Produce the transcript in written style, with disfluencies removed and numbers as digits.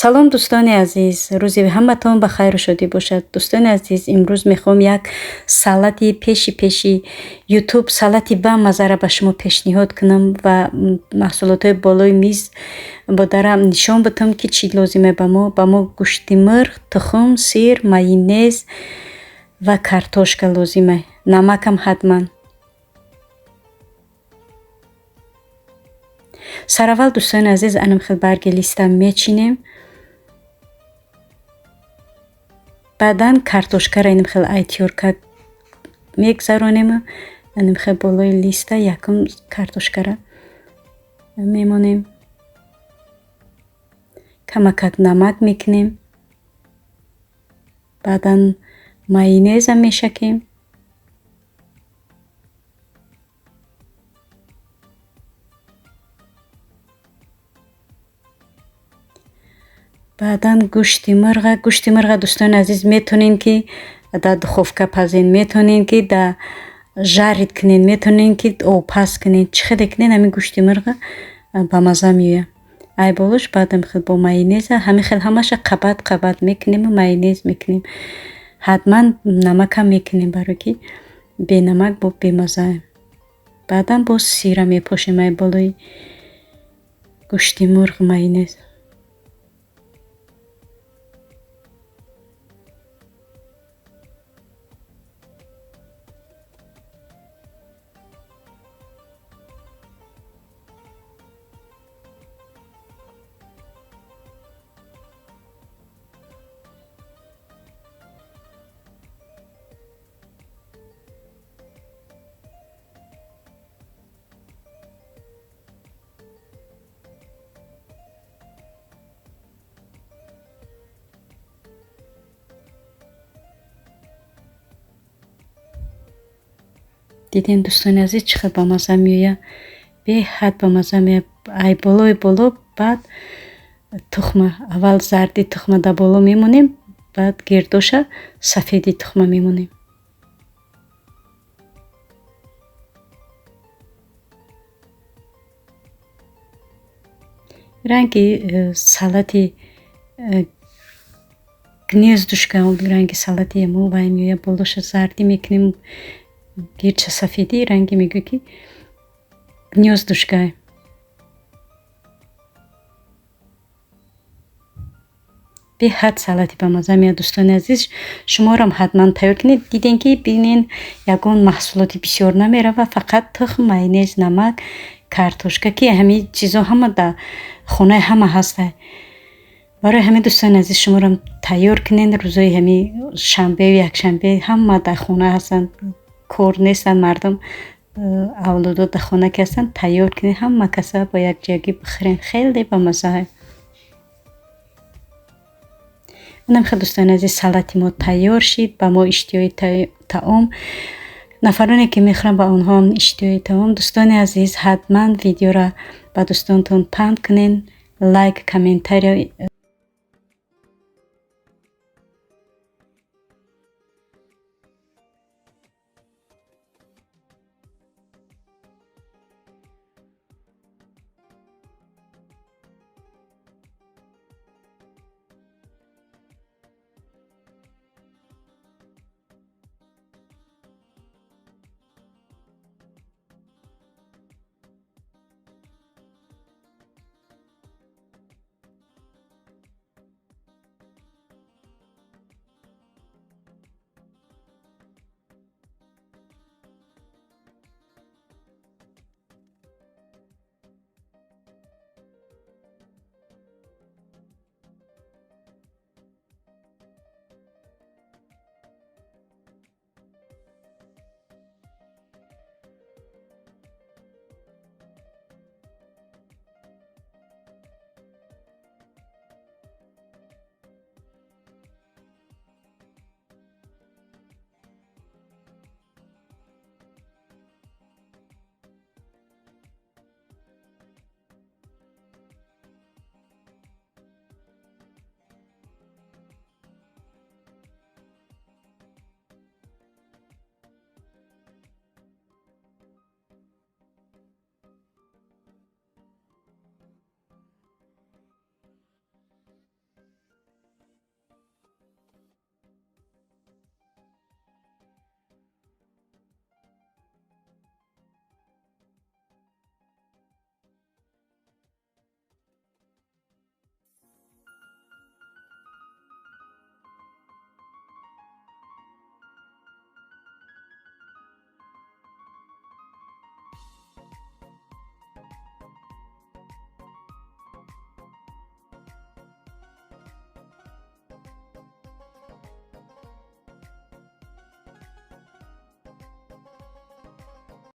Салом, дӯстони азиз, рӯзи ҳаматон ба хайру шодӣ бошад. Дӯстони азиз, имрӯз мехоҳам як салати пеши пеши Ютуб, салати бамаззара ба шумо пешниҳод кунам ва маҳсулотҳои болои миз бодарам нишон бидам, ки чӣ лозиме ба мо. Ба мо гӯшти мурғ, тухм, сир, майонез ва картошка лозиме. Намакам ҳатман. Сараввал, дӯстони азиз, анам хел барги листа мечинем. Баъдан картошкаро инам хел ай тёрка мегзаронем. Анам хел болои листа якум картошкара мемонем. Камакак намак мекунем. Баъдан майонеза мешакем. Баъдан гӯшти мурға. Гӯшти мурға, дӯстони азиз, метонен, ки дар духовка пазен, метонен, ки да жарить кунен, метонен, ки обпаз кунен. Чӣ хеле кунен, ҳамин гӯшти мурға ба мазза меояд. Ай болош баъдам хел бо майонеза ҳамин хел ҳамаша қабат қабат мекунему майонез мекунем. Ҳатман намакам мекунем, барое ки бенамак бо бемаззаем. Баъдан боз сира мепошем ай болои гӯшти мурғ, майонез. Дидем, дӯстони азиз, чӣ хел бамазза меояд? Беҳад бамазза меояд. Ай болои боло баъд тухма, аввал зарди тухма дар боло мемонем, баъд гирдоша сафеди тухма мемонем. Ранги салати гнездышко, ранги салати мо вай меояд. Болоша зардӣ мекунем, гирдша сафедӣ, ранги мегӯяд, ки гнездышко. Беҳад салати бамазза меояд, дӯстони азиз. Шуморам ҳатман тайёр кунед. Дидем, ки бинен, ягон маҳсулоти бисёр намеравад, фақат тухм, майонез, намак, картошка, ки ҳамин чизо ҳама дар хонаи ҳама ҳаста. Барои ҳамин, дӯстони азиз, шуморам тайёр кунед. Рӯзои ҳамин шанбею якшанбе ҳама дар хона ҳастанд, кор нестанд мардум, авлодо дар хона ки ҳастанд, тайёр кунед, ҳама каса бо якҷоягӣ бихӯрем. Хеле бамаззаа. Инам хел, дӯстони азиз, салати мо тайёр шид. Ба мо иштиҳои таом, нафароне ки мехӯранд, ба онҳоам иштиҳои таом. Дӯстони азиз, ҳатман видеоро ба дӯстонтон паҳн кунед, лайк, комментария.